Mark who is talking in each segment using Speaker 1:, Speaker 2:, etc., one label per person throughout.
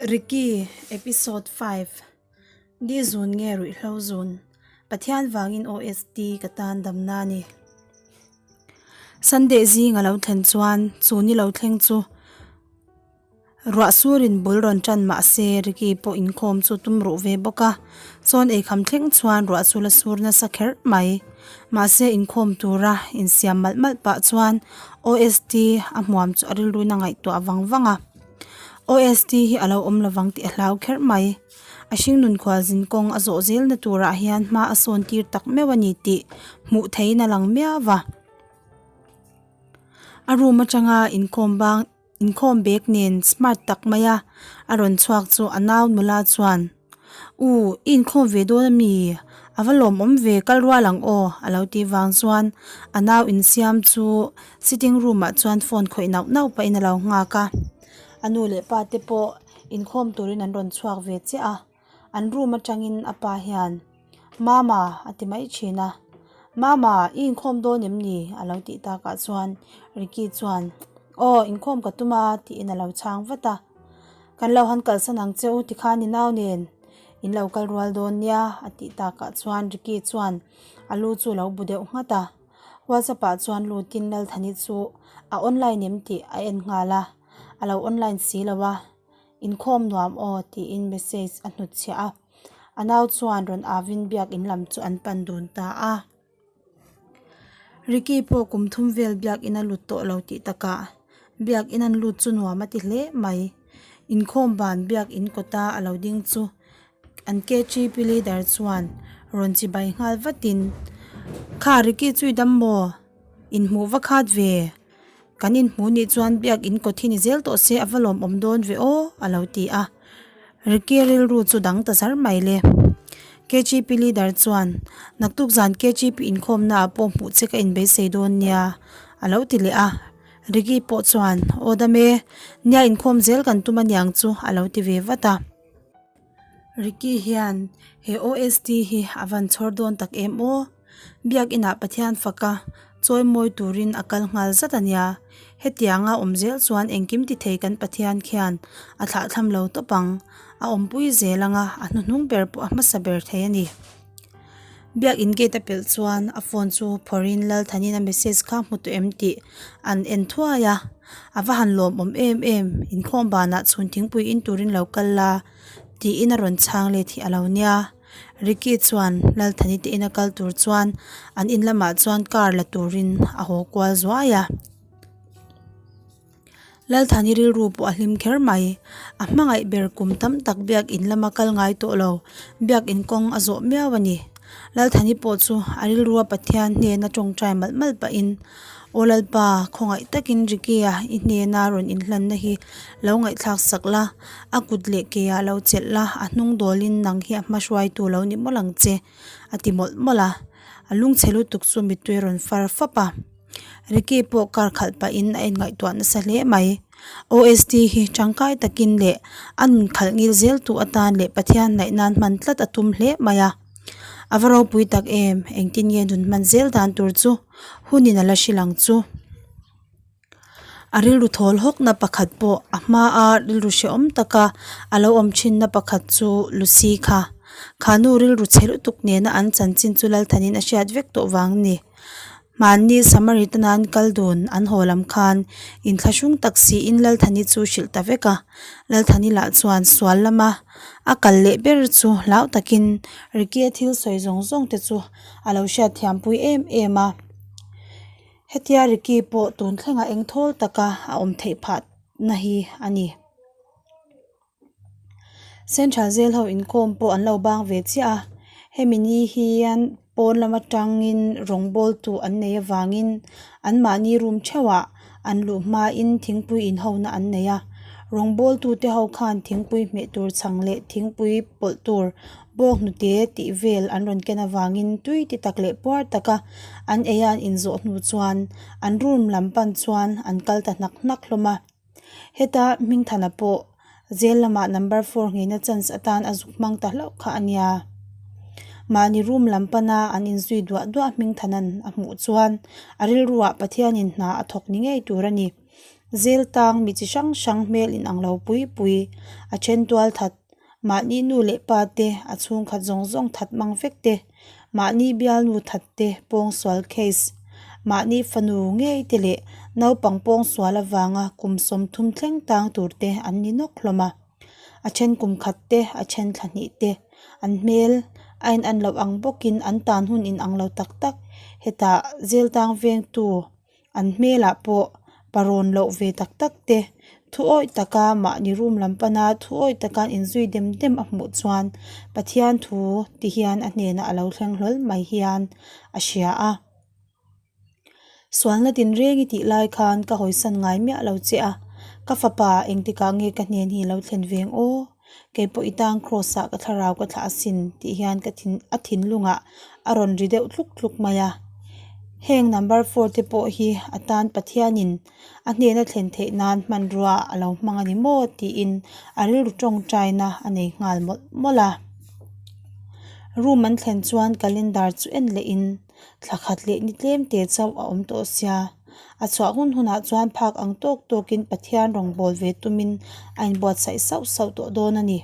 Speaker 1: Ricky, Episode 5, Di zun nge ruihhlo zun, Pathian vangin OST ka tan damna a ni. Sunday zing a lo thlen chuan chu ni lo thleng chu Ruah surin bul rawn tan mah se Ricky pawh inkhawm chu tum ruh ve bawk a, chawn eikham thleng chuan ruah chu la sur nasa kher mai. Mahse inkhawm tura insiam malh malh pah chuan OST a hmuam chu a rilruin a ngaihtuah vang vang a. OST hi a lo awm lovang tih a hlau kher mai. A hringnun khualzin kawng a zawh zelna turah hian hma a sawn tir tak meuh a ni tih hmuh theihin a lang miau va. A room atanga inkhawm bang. Inkhawm bag nen smart tak mai a a rawn chhuak chu a nau nula chuan U i inkhawm ve dawn ami? A va lawmawm ve kal rual ang aw a lo tih vang chuan a nau insiam chu sitting room ah chuan phone khawih nauh nauh pahin a lo nghak a a nu leh pa te pawh inkhawm turin an rawn chhuak ve chiah a. An room atangin a pa hian, Mama a ti mai thin a. Mama, i inkhawm dawn em ni? a lo tih takah chuan Ricky chuan, Aw, inkhawm ka tum a tiin a lo chhang vat a. Kan lo han kalsan ang che u tikhan i nau nen in lo kal rual dawn nia a tih takah chuan Ricky chuan a lu chu a lo bu deuh nghat a. WhatsApp ah chuan lutin Lalthani chu a online em tih a en nghal a, a lo online si lo a. Inkhawm nuam aw tiin message a hnutchhiah a, a nau chuan rawn avin biakin lam chu an pan dun ta a. Ricky pawh kum thum vel biakin a lut tawh lo tih takah biakin an lut chu nuam a ti hle mai. Inkhawm ban biakin kawta a lo ding chu an KGP leader chuan rawn chibai nghal vatin, Kha Ricky chu i dam maw? Inhmuh va khat ve. Kan inhmuh nih chuan biak in kawt hi ni zel tawh se a va lawmawm dawn ve aw a lo ti a. Ricky rilru chu dang ta zar mai le. KGP leader chuan naktuk zan KGP inkhawmna ah pawh hmuh che ka inbeisei dawn nia a lo ti leh a. Ricky pawh chuan aw dam e, nia inkhawm zel kan tum aniang chu a lo ti ve vat a. Ricky hian he OST hi a van chhawr dawn tak em aw? Biakinah Pathian faka chawi mawi turin a kal nghal zat a nia. Hetianga awm zel chuan engkim ti thei kan Pathian khian a thlahthlam lo tawp ang. A awmpui zel anga a hnuhnung ber pawh a hmasa ber thei a ni. Biakin gate a pelh chuan a phone chu phawrhin Lalthanin a message kha hmu tawh em tih an en thuai a. A va han lawmawm em em, inkhawm banah chhun thingpui in turin lo kal la tiin a rawn chhang let hi a lo nia. Ricky chuan Lalthani te ina kal tur chuan an in lamah chuan car la turin a haw kual zuai a. Lalthani rilru pawh a hlim kher mai. A hmangaih ber kum tam tak biak in lama kal ngai tawh lo, biak in kawng a zawh miau a ni. Lalthani pawh chu a rilrua Pathian hnena tawngtai malh malh pahin, Aw Lalpa, khawngaih takin Ricky-a i hnena rawn inhlanna hi lo ngaihthlak sak la, a kut leh ke-ah lo chelh la, a hnung dawlin nang hi a hma hruaitu lo ni mawlh ang che, a ti mawlh mawlh a. A lungchhe lutuk chu mittui a rawn far fap a. Ricky pawh car khalh pahin a inngaihtuah nasa hle mai. OST hi tangkai takin leh a nun khalh ngil zel tu atan leh Pathian hnaih nan hman tlat a tum hle mai a. A va ropui tak em, engtin nge nun hman zel dan tur chu hunin a la hrilh ang chu. A rilru thawl hawkna pakhat pawh a hmaa rilru hrehawm taka a lo awm thinna pakhat chu Lucy kha. Kha nu rilru chhe lutuk nena an chanchin chu Lalthanin a hriat vek tawh vang a ni. Mahni Samaritan an kal dun an haw lam khan inthlahrung tak siin Lalthani chu hrilh ta vek a. Lalthani lah chuan sual lama a kal leh ber chu hlau takin Ricky-a thil sawi zawng zawng te chu a lo hriatthiampui em em a. Hetia Ricky pawh tun thlengah eng thawl taka a awm theih phah na hi a ni. Central zel ho inkawm pawh an lo bang ve chiah a, hemi ni hian pawn lam atangin rawngbawl tu an nei avangin anmahni room theuhah an luh hmain thingpui inhona an nei a, rawngbawl tute ho khan thingpui hmeh tur chhang leh thingpui pawlh tur bawk hnute tih vel an rawn ken avangin tui ti tak leh puar taka an ei a an inzawh hnu chuan an room lam pan chuan an kal ta hnak hnak hlawm a. Heta Hmingthana pawh jail lamah number four ngeina chance atan a zuk hmang ta hlauh kha a nia. Mahni room lam pana an inzui duah duah Hmingthana'n a hmuh chuan a rilruah Pathianin hna a thawk ni ngei tur a ni. Zel tang mi chi hrang hrang hmel inang lo pui pui a then tual that mahni nu leh pa te a chhungkhat zawng zawng that mang vek te mahni bialnu that te pawngsual case mahni fanu ngei te leh naupang pawngsual avanga kum 30 thleng tang tur te an ni nawk hlawm a. A then kum khat te a then thla hnih te an hmel a in an loh ang bawkin an tan hun in ang lo tak tak hetah zel tang vengtu an hmelah pawh parawn loh ve tak tak te thu awih taka mahni room lam pana thu awih taka an inzui dem dem a hmuh chuan Pathian thu ti hian a hnenah a lo thleng hlawl mai hian a hria a. Sualna tinreng i tih lai khan ka hawisan ngai miah lo che a, ka fapa engtikah nge ka hnen hi lo thlen veng aw? Kei pawh i tang kraws ah ka thlarau ka thlah asin tih hian ka thin a thinlungah a rawn ri deuh tluk tluk mai a. Heng number four te pawh hi a tan Pathianin a hnena thlen theih nan hmanrua a lo hmang a ni maw tiin a rilru tawngtaina a nei nghal mawlh mawlh a. Room an thlen chuan calendar chu en leh in. Thla khat leh ni tlem te chauh a awm tawh sia. A chhuah hun hunah chuan phak ang tawk tawkin Pathian rawngbâwl ve tumin a inbuatsaih sauh sauh tawh dawn a ni.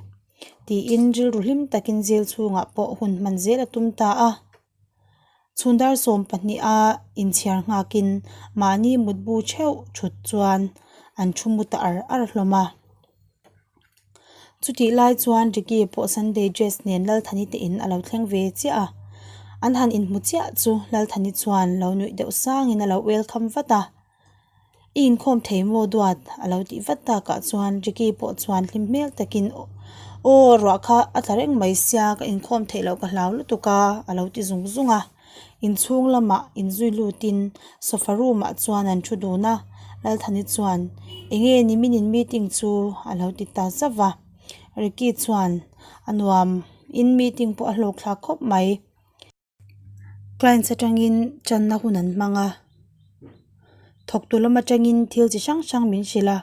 Speaker 1: Tiin rilru hlim takin jail chhungah pawh hun hman zel a tum ta a. Chhundar 12 a inchhiar nghakin mahni mutbu theuh thut chuan an thu mu ta ar ar hlawm a. Chutih lai chuan Ricky pawh Sunday dress nen Lalthani te in a lo thleng ve chiah a, an han inhmu chiah chu Lalthani chuan lo nuih deuh sangin a lo welcome vat a, I inkhawm thei maw duat? a lo tih vat takah chuan Ricky pawh chuan hlim hmel takin Aw ruah kha a tla reng mai sia ka inkhawm theih loh ka hlau lutuk a a lo ti zung zung a. Inchhung lamah inzui lutin sofa room ah chuan an thu dun a, Lalthani chuan enge nimin in meeting chu a lo ti ta zauh va, Ricky chuan a nuam in meeting pawh a hlawk thlak khawp mai. Clients atangin channa hun an hmang a, thawktu lam atangin thil chi hrang hrang min hrilh a,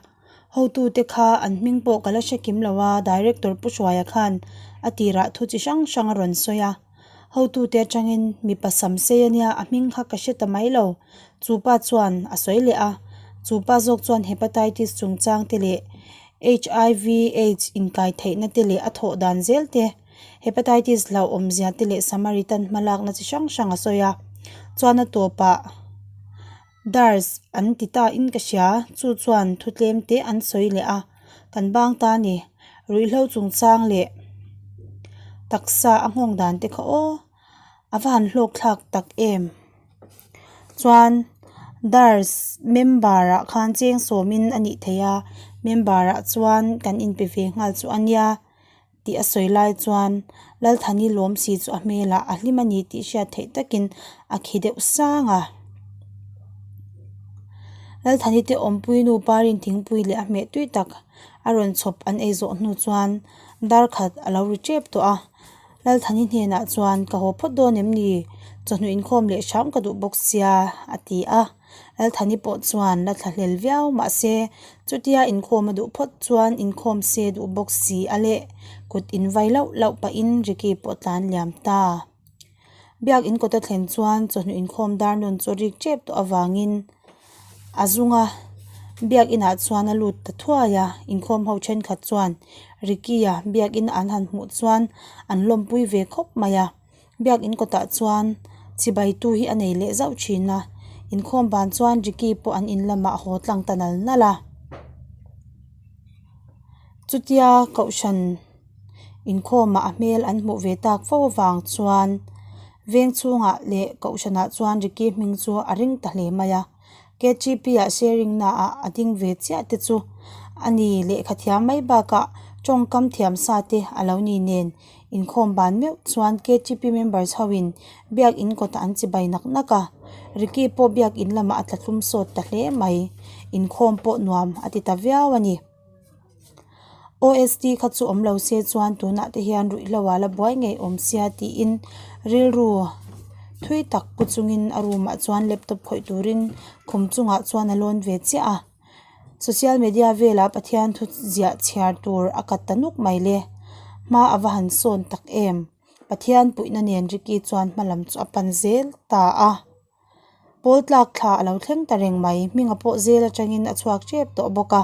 Speaker 1: hotute kha an hming pawh ka la hre kim lo a, director Pu Hruaia khan a tirah thu chi hrang hrang a rawn sawi a. Hotute atangin mipa sam sei ania a hming kha ka hre ta mai lo. Chu pa chuan a sawi leh a, chu pa zawk chuan hepatitis chungchang te leh HIV AIDS inkai theihna te leh a thawh dan zel te, hepatitis hlauhawmzia te leh Samaritan hmalakna chi hrang hrang a sawi a. Chuan a tawpah Dars an ti ta in ka hria, chu chuan thu tlem te an sawi leh a, kan bang ta ni, ruihhlo chungchang leh taksa a nghawng dan te kha aw, a va han hlawk thlak tak em. Chuan dars member ah khan cheng sawmin a nih theih a, member ah chuan kan inpe ve nghal chu a nia. tih a sawi lai chuan Lalthani lawm si chu a hmelah a hlim a ni tih hriat theih takin a khi deuh sang a. Lalthani te awmpui nu parin thingpui leh a hmeh tui tak a rawn chhawp an ei zawh hnu chuan dar khat a lo ri tep tawh a. Lalthani hnenah chuan ka haw phawt dawn em ni? Chawhnu inkhawm leh hram ka duh bawk sia a ti a. Lalthani pawh chuan la thla hlel viau mahse chutia inkhawm a duh phawt chuan inkhawm se duh bawk si a leh kut in vai lauh lauh pahin Ricky pawh tlan liam ta. Biak in kawt a thlen chuan chawhnu inkhawm dar nun chu rik tep tawh avangin a zung a, biak inah chuan a lut ta thuai a, inkhawm ho thenkhat chuan Ricky-a biak in an han hmuh chuan an lawmpui ve khawp mai a. Biak in kawtah chuan chibai tu hi a nei leh zauh thin a, inkhawm ban chuan Ricky pawh an in lamah a haw tlang ta nal nal a. Chutia kohhran inkhawmah a hmel an hmuh ve tak fo avang chuan veng chhungah leh kohhranah chuan Ricky hming chu a ring ta hle mai a. K_G_P ah sharing na ah a ding ve chiah te chu a ni lehkha thiam mai bakah tawngkam thiam sa te a lo ni nen inkhawm ban meuh chuan K_G_P members ho in biak in kawtah an chibai nak nak a Ricky pawh biak in lamah a tla tlum sawt ta hle mai inkhawm pawh nuam a ti ta viau a ni. OST kha chu awm lo se chuan tunah te hian ruihhlo ah la buai ngei awm sia tiin rilru thui tak pu chungin a room ah chuan laptop khawih turin khum chungah chuan a lawn ve chiah a social media velah Pathian thu ziah chhiar tur a kat ta nuk mai le hma a va han sawn tak em Pathian puihna nen Ricky chuan hma lam chu a pan zel ta a. Pawl tlak thla a lo thleng ta reng mai, Hminga pawh zel atangin a chhuak tep tawh bawk a,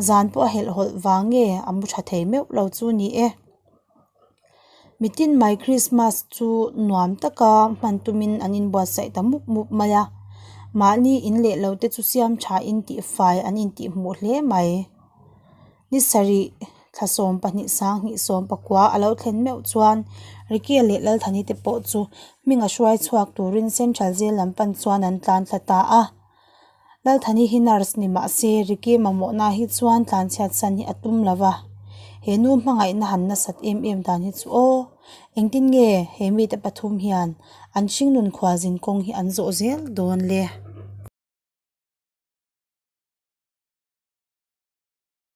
Speaker 1: zan pawh a helhhawlh vang nge a mu tha thei meuh lo chu ni e. Mitin mai Krismas chu nuam taka hman tumin an inbuatsaih ta mup mup mai a, mahni in leh lo te chu siam thain tihfai an intihhmuh hle mai. Ni sarih thla 12 sanghnih 19 a lo thlen meuh chuan Ricky leh Lalthani te pawh chu hminga hruai chhuak turin Central Jail lam pan chuan an tlan thla ta a. Lalthani hi nurse ni mah se Ricky mamawhna hi chuan tlanchhiat san hi a tum lo va, he nu hmangaihna han nasat em em dan hi chu aw, engtin nge he mite pathum hian an hringnun khualzin kawng hi an zawh zel dawn le?